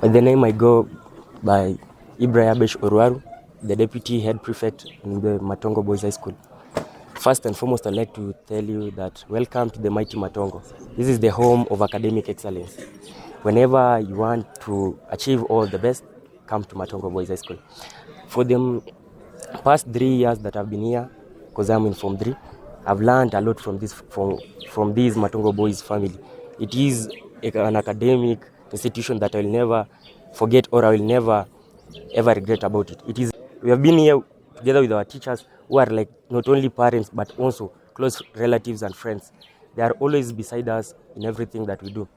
By the name I go by Ibra Abesh Orwaru, the deputy head prefect in the Matongo Boys High School. First and foremost, I'd like to tell you that welcome to the mighty Matongo. This is the home of academic excellence. Whenever you want to achieve all the best, come to Matongo Boys High School. For the past 3 years that I've been here, because I'm in Form 3, I've learned a lot from this Matongo Boys family. It is an academic institution that I will never forget or I will never ever regret about it. It is we have been here together with our teachers who are like not only parents but also close relatives and friends. They are always beside us in everything that we do.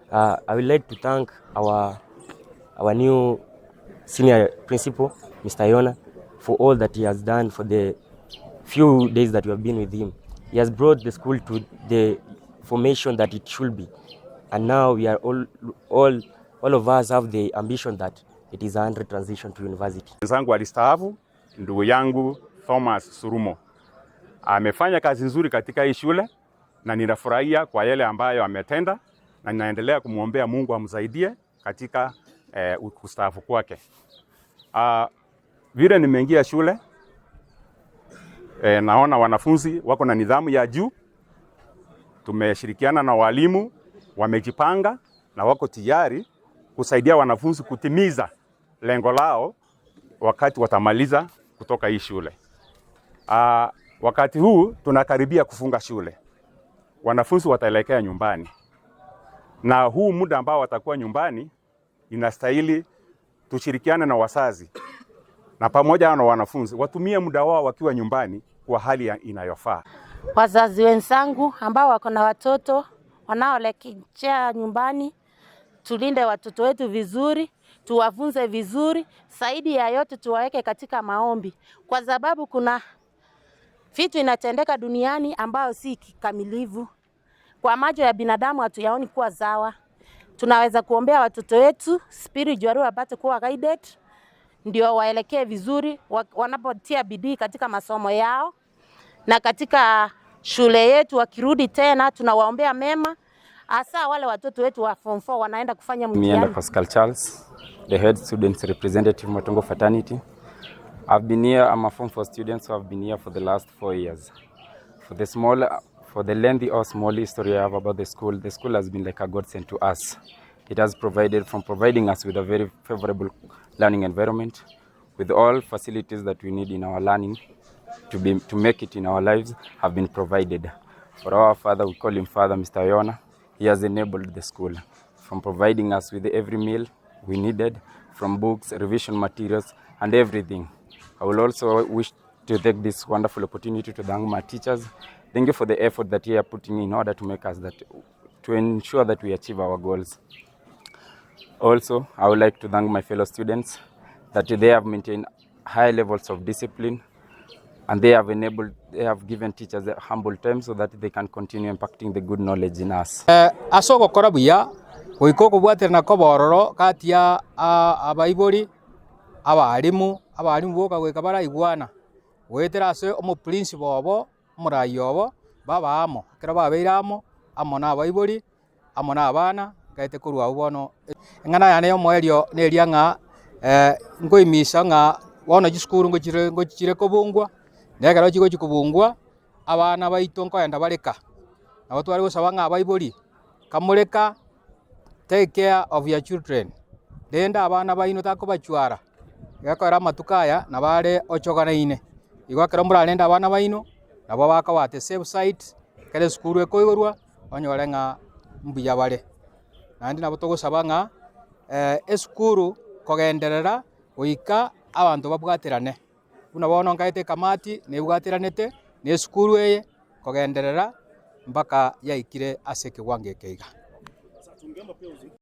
I would like to thank our new senior principal, Mr. Yona, for all that he has done for the few days that we have been with him. He has brought the school to the formation that it should be. And now we are all of us have the ambition that it is a 100 transition to university. Mwenzangu alistaafu, ndugu yangu Thomas Surumo amefanya kazi nzuri katika hii shule na ninafurahia kwa yale ambayo ametenda, na ninaendelea kumwombea Mungu amsaidie katika kustaafu kwake. Vile nimeingia shule naona wanafunzi wako na nidhamu ya juu. Tumeshirikiana na walimu, wamejipanga na wako tayari kusaidia wanafunzi kutimiza lengo lao wakati watamaliza kutoka hii shule. Wakati huu tunakaribia kufunga shule, wanafunzi wataelekea nyumbani, na huu muda ambao watakuwa nyumbani, inastahili tushirikiane na wazazi na pamoja na wanafunzi watumie muda wao wakiwa nyumbani kwa hali inayofaa. Wazazi wenzangu ambao wako na watoto wanaoelekea nyumbani, tulinde watoto wetu vizuri, tuwafunze vizuri, zaidi ya yote tuwaweke katika maombi, kwa sababu kuna vitu inatendeka duniani ambayo si kikamilifu. Kwa macho ya binadamu hatuyaoni kuwa sawa. Tunaweza kuombea watoto wetu spiritually wapate kuwa guided, ndio waelekee vizuri wanapotia bidii katika masomo yao na katika shule yetu. Wakirudi tena, tunawaombea mema, hasa wale watoto wetu wa form 4 wanaenda kufanya Mienda mtihani. Pascal Charles, the head students representative Matongo fraternity. I've been here, I'm a Form 4 student, so I've been here for the last 4 years. For the lengthy or small history I have about the school has been like a godsend to us. It has provided, from providing us with a very favorable learning environment, with all facilities that we need in our learning to make it in our lives have been provided. For our father, we call him Father Mr. Yona. He has enabled the school from providing us with every meal we needed, from books, revision materials, and everything. I will also wish to take this wonderful opportunity to thank my teachers. Thank you for the effort that you are putting in order to make us that, to ensure that we achieve our goals. Also, I would like to thank my fellow students that they have maintained high levels of discipline and they have enabled, they have given teachers a humble time so that they can continue impacting the good knowledge in us. Ase ogokora buya goika okobwaterana kobororo kati ya abaibori, abarimu, abarimu boka goika baraigwana goetera ase omoprincipal obo, omorai obo baba amo, ekero babeire amo, amo na abaibori amo na abana nkaete korwa abwo bono eng'ana yane ya omoerio na eria ng'a nkoimisa ng'a bono chisukuru ngochire ngochire kobungwa, na ekero chigochi kobungwa, abana baito nkoenda bareka. Nabo tware gosaba ng'a abaibori, kamoreka take care of your children, rende abana baino takobachwara, gekogera amatuko aya nabo are ochoganaine. Igo ekero morarende abana baino, nabo bakoba at the safe side, ekero esukuru ekoigorwa, onyore ng'a mbuya bare. Naende nabo togosaba ng'a esukuru kogenderera goika abanto babwaterane, buna bono nkaete ekamati nebwateranete na esukuru eye kogenderera mpaka yaikire ase ekewango eke iga.